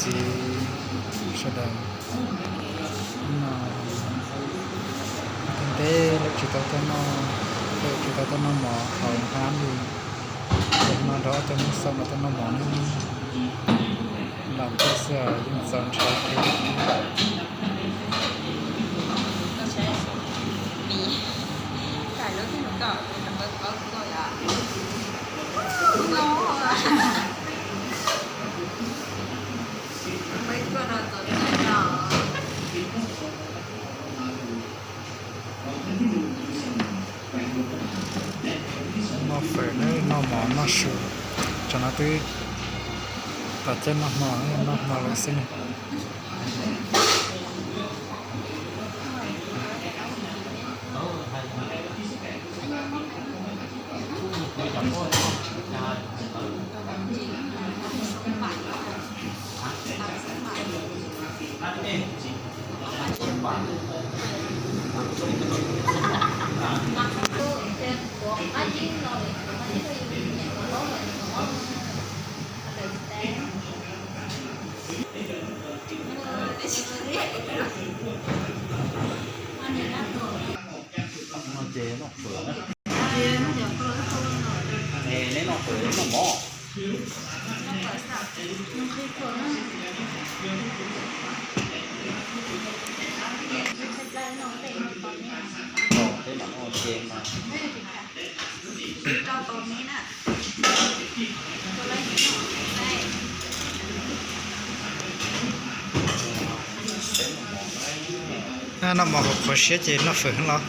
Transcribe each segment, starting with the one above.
Sawv daws, no, ntev ntev lawm tsis tau tuaj noj, lawm tsis tau tuaj noj mov hauv hnab li. Ces no nrog ob tug neeg xauj no tuaj noj mov ne, los tuaj xwb yeej txaus ntshaw thiab. Noj fawm ne, noj mov noj su, tsam no twb tom caij noj hmo, noj hmo lawm xwb ne. Noj fawm, noj mov. Peb mam noj ua ke mas. Noj mov qhuav qhuav siab ces noj fawm los.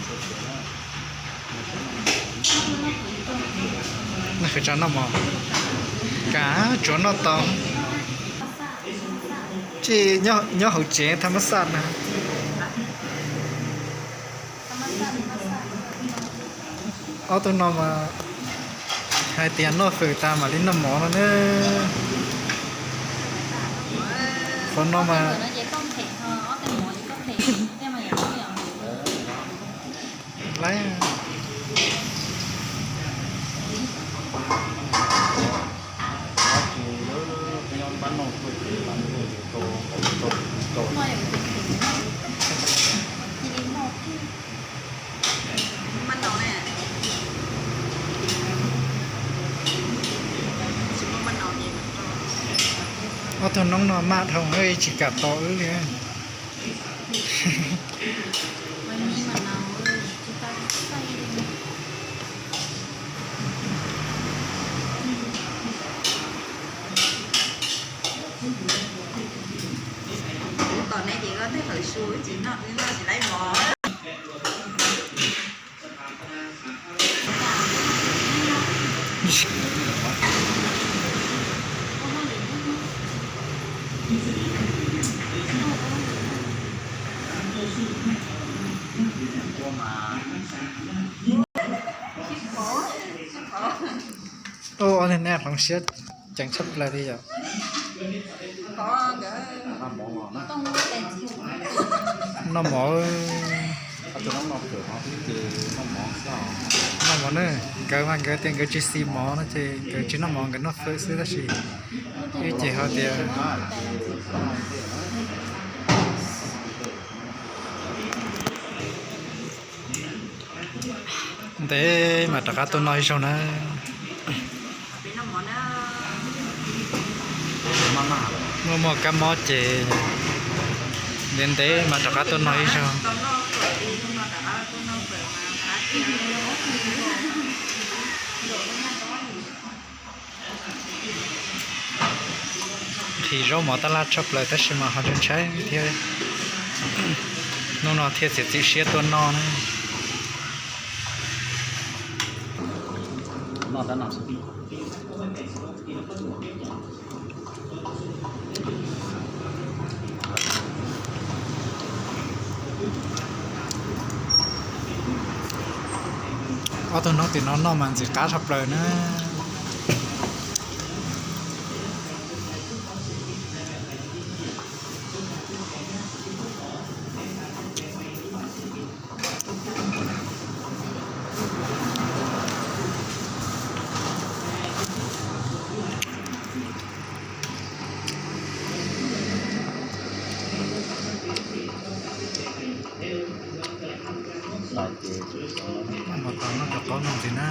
Noj fawm tso noj mov, kav tsuav noj tau. Tsis nyob hauv tsev thaj mab xaj na. Ob tug no mas hais tias noj fawm tas mam li noj mov no na. Qhov no mas lawm. Ob tug noob no maj dhau, tsis kam tos wb li. Tom ne ces koj tej hawm su tsis noj, noj tsis laib mov. Ua, nej hloov siab ceev tshaj plaws li yom. Noj mov, noj mov na, nkawd mas nkawd tias nkawd tsis xis mov no ces nkawd tsis noj mov, nkawd noj fawm xwb tab sis wb ces ho tias ntev mas rov qab tuaj noj ib zaug na. Muaj muaj kab mob ces ntev ntev mas rov qab tuaj noj ib zaug. Nqhis zaub mov tab laj tshaj plaws tab sis mas ho ntshai ntshai thiab. Hnub no thiaj txiav txim siab tuaj noj na. Ob tug noob tim no noj mas ntxim qab tshaj plaws na. Mus tos noj cov qaub no ntxiv na.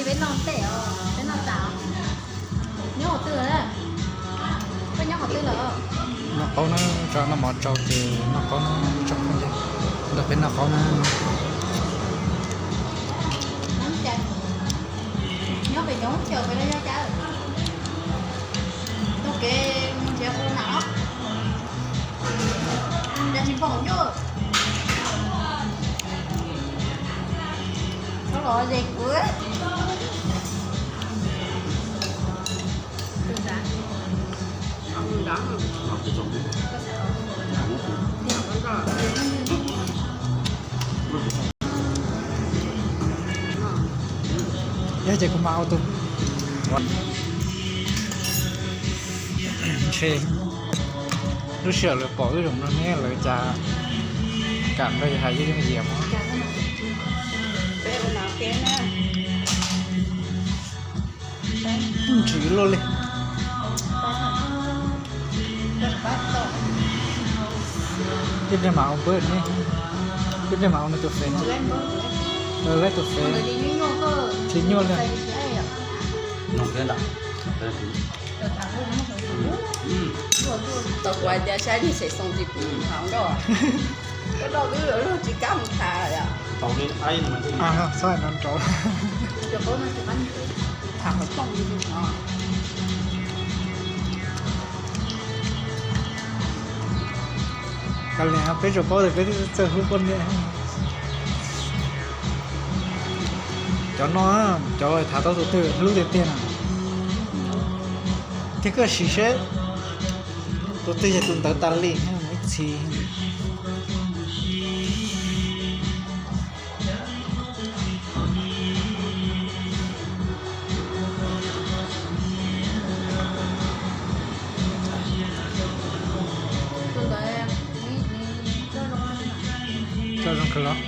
Peb noj ntej os, peb noj tas. Nyob qhov twg lawm? Koj nyob qhov twg lawm? Noj qaub na, tso noj mov tsau ces noj qaub na, tsoom phooj ywg. Nrog peb noj qaub na. Nyob pem cov Hmoob Xyooj pem los yog cas? Taug kev mus nrhiav qhov na os. Cas tsis pom nyuj. Txhob los ze kuv. Yog ces kuv mam ua tus. Ntshe lub sij hawm lawv pom wb zoo no ne lawv cas kam nrog yus hais yooj yooj yim mog. Ntsws luaj li. Tib pliag mam ua npawb ne, tib pliag mam ua nws tus fev no. Laib tus fev. Tsis nyuaj li. Tau kuv tias saib nej sem xoo tsis pum hauv nroj. Koj doj wb lawm luag tsis kam mus tham yom. Txhob no rau. Tham qhov txooj li no. Kav liam peb tsuas paub tias peb twb txawj hlub poj niam. Cov no, cov tham tau tus twg hlub tiag tiag na. Thiab koj sim seb tus twg yog tus ntawd tas li ib txhis. Coj zoo kawg los.